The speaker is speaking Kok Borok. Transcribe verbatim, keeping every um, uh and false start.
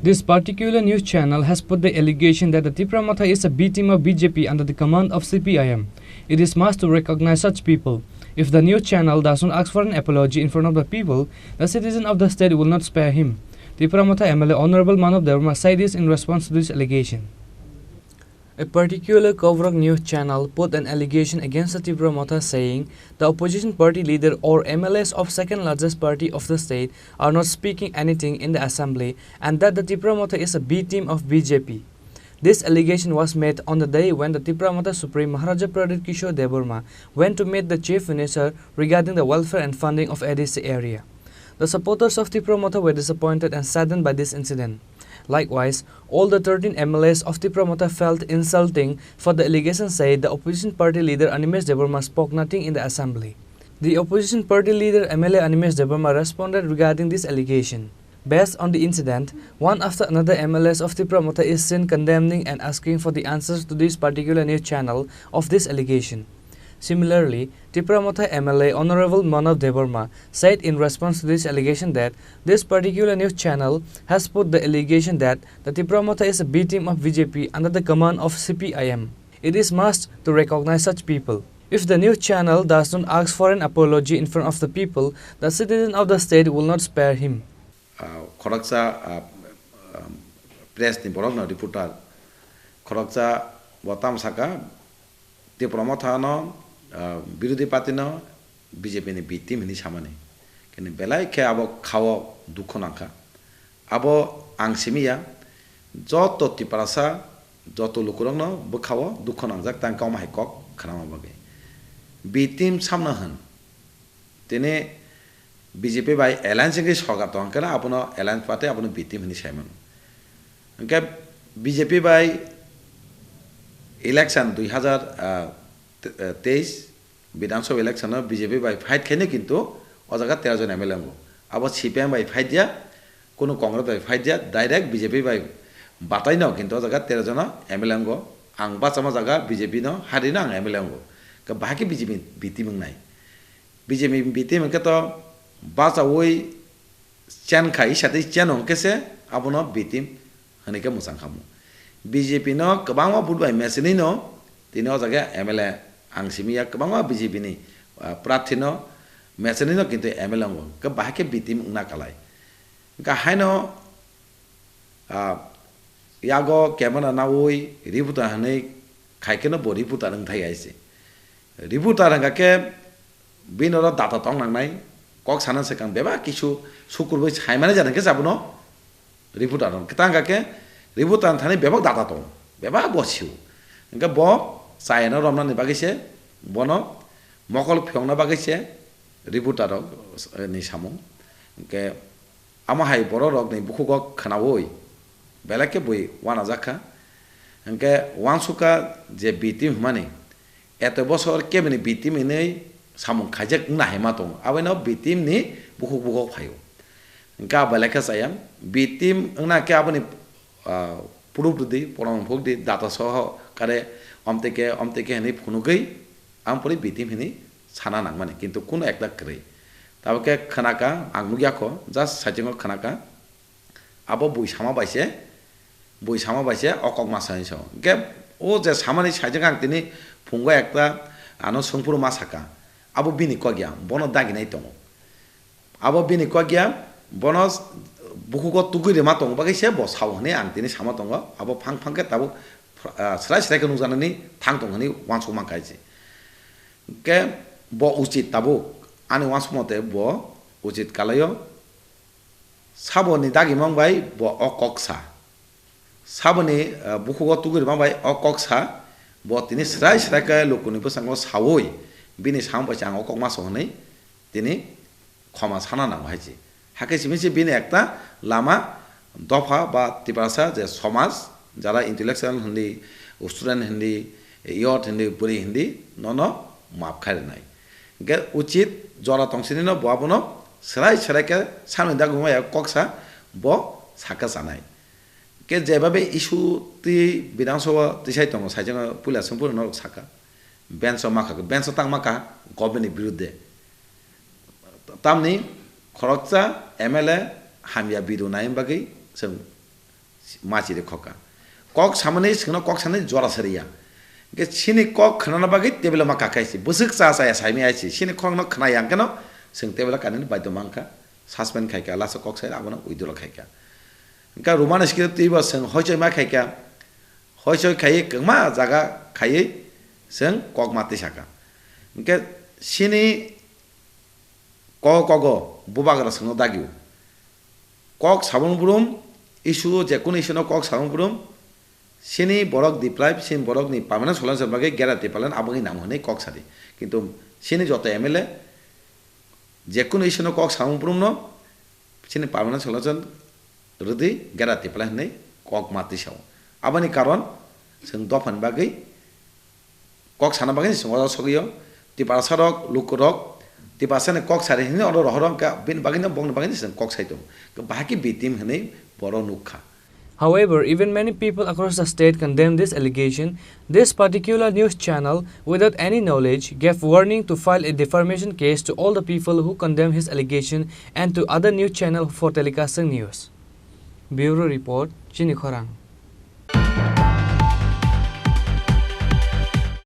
This particular news channel has put the allegation that the Tipra Motha is a B team of B J P under the command of C P I M. It is must to recognize such people. If the news channel does not ask for an apology in front of the people, the citizen of the state will not spare him. Tipra Motha M L A Honorable Manav Debbarma said this in response to this allegation. A particular Koborok news channel put an allegation against the Tipra Motha, saying the opposition party leader or M L As of second largest party of the state are not speaking anything in the assembly and that the Tipra Motha is a B team of B J P. This allegation was made on the day when the Tipra Motha Supreme Maharaja Pradyut Kishore Debbarma went to meet the Chief Minister regarding the welfare and funding of A D C area. The supporters of Tipra Motha were disappointed and saddened by this incident. Likewise, all the thirteen M L As of Tipra Motha felt insulting for the allegation, said the opposition party leader Animesh Debbarma spoke nothing in the assembly. The opposition party leader M L A Animesh Debbarma responded regarding this allegation. Based on the incident, one after another M L As of Tipra Motha is seen condemning and asking for the answers to this particular news channel of this allegation. Similarly, Tipra Motha M L A Honorable Manav Debbarma said in response to this allegation that this particular news channel has put the allegation that the Tipra Motha is a B team of B J P under the command of C P I M. It is must to recognize such people. If the news channel does not ask for an apology in front of the people, the citizen of the state will not spare him. Ah, khoroksa, ah, ah, press ni borok no, reporter khoroksa bo tamo saka, Tipra Motha no, ah, birodhi party no B J P ni B team hinwi samani. Kini belai khe abo khao dukhu nangkha. Abo ang simi ya, joto Tiprasa, joto lukurok no bwkhao dukhu nangjak tang kauma hai kok khnama bagwi. B team samna hwn. Tini B J P bai alliance wngwi sorkar tong khe abono alliance party abono B team hinwi sai mano. Hwnkhe B J P bai election dui hazar, ah, te-, eh, teis Bidhan Sabha election o B J P bai fight khaino kintu o jaga tero jon M L A wngo. Abo C P M bai fight ya, kunu Congress bai fight ya, direct B J P bai batai no kintu o jaga tero jon M L A wngo. Ang bachama jaga B J P no hari no ang M L A wngo. Khe bahai khe B J P B team wngnai. B J P B team hwnkhe to bachaui chen khai, isa tei chen hwnkhe se abono B team hwnwi khe mwchang khamu. B J P no kwbangma vote bai mechenwi no tini o jaga M L A ang simi ya, kwbangma B J P ni, ah, prarthi no mechenwi no kintu M L A wngo, khe bahai khe B team wngna kalai. Hwnkhe haino, ah, yago camera naui reporter hwnwi khai kheno bo reporter wngthai hai se. Reporter hwnkha khe bini oro data tong nangnai, kok sana swkang bebak kisu sukurbai saimani jani khe abono reporter rok. Tang hwnkha khe reporter thani bebak data tongo, bebak bo sio. Hwnkhe bo chayano romnani bagwi se, bono mokol phiyokna bagwi se reporter rok ni samung. Hwnkhe amo hai borok rokni bukhugo khnaui belai khe bui uanajak kha. Hwnkhe uansukha je B team hwnmani eto bosor kebini B team hinwi samung khaijak wngna hai ma tongo, abono B team ni bukhuk bukhuk phaio. Hwnkhe abo belai khe chaya, B team wngna khe aboni, ah, proof rwdi, proman phukdi, data soho kare omtike omtike hinwi phunugwi ang pori B team hinwi sana nangmani, kintu kunu ekta kwrwi. Tabuk khe khwnaka, ang nukya kho, just saichungo khwnaka. Abo bui sama bai se, bui sama bai se o kok ma sai so. Hwnkhe o je samani saijak ang tini phungo ekta ano swngphuru ma saka. Abo bini kok ya, bono daginai tongo. Abo bini kok ya, bono s-, bukhugo tugui rima tongo bagwi se bo sao hwnwi ang tini sama tongo. Abo phang phang khe tabuk, ah, srai srai khe nukjaknani thang tong hwnwi uansukma kaise. Hwnkhe bo uchit tabuk, ani uansukma tei bo uchit kalaio. Saboni dagimang bai bo o kok sa. Saboni, eh, bukhugo tugui rima bai o kok sa. Bo tini srai srai khe lukuni bwskango saui bini samung bai se ang o kok ma so hwnwi tini khoma sana nango hai se. Hakhe simi se bini ekta lama dopha ba Tiprasa je somaj, jara intellectual hindi, student hindi, youth hindi, bwrwi hindi, nono maap khai rwnai. Hwnkhe uchit jora tongsinino bo abono srai srai khe samni dagwi maya kok sa bo sakha chanai. Khe jebabe issue twi Bidhan Sabha tisai tongo, saichung puila swngphuru norok sakha. Bench o makha, bench o tang makha government ni birudde. Tamni khoroksa M L A hamya biru nai bagwi chwng machiri khoka. Kok samani sengno kok sani jora sariya. Hingke sini kok khnana bagwi table ma kakai si. Bwswk cha chaya saimai si. Sini kokno khnaya hingkeno seng table kanini baidhyo mankha. Suspend khaika, lasa kok sai abono withdraw khaika. Hingke Roman script twibo seng hoichoi ma khaika. Hoichoi khaiwi kwma jaga khaiwi seng kok ma tisaka. Hingke sini kok kogo bubagra sengno dagio. Kok sabung brum issue, je kunu issue no kok sabung brum, sini borok deprive, sini borok ni permanent solution bagwi gera tipalan aboni nang hwnwi kok sadi. Kintu sini joto M L A je kunu issue no kok sabung brum no sini permanent solution rwdi gera tipalan hwnwi kok ma tisao. Aboni karon chwng dophani bagwi kok sana bagwi chwng oro sogwi o. Tiprasa rok, luku rok, Tiprasa ni kok sari hwnwi oro rohor wngkha, bini bagwi no bongni bagwi no chwng kok sai tongo. Bahai khe victim hwnwi borok nukha. However, even many people across the state condemn this allegation. This particular news channel, without any knowledge, gave warning to file a defamation case to all the people who condemn his allegation and to other news channel for telecasting news. Bureau Report, Chini Khorang.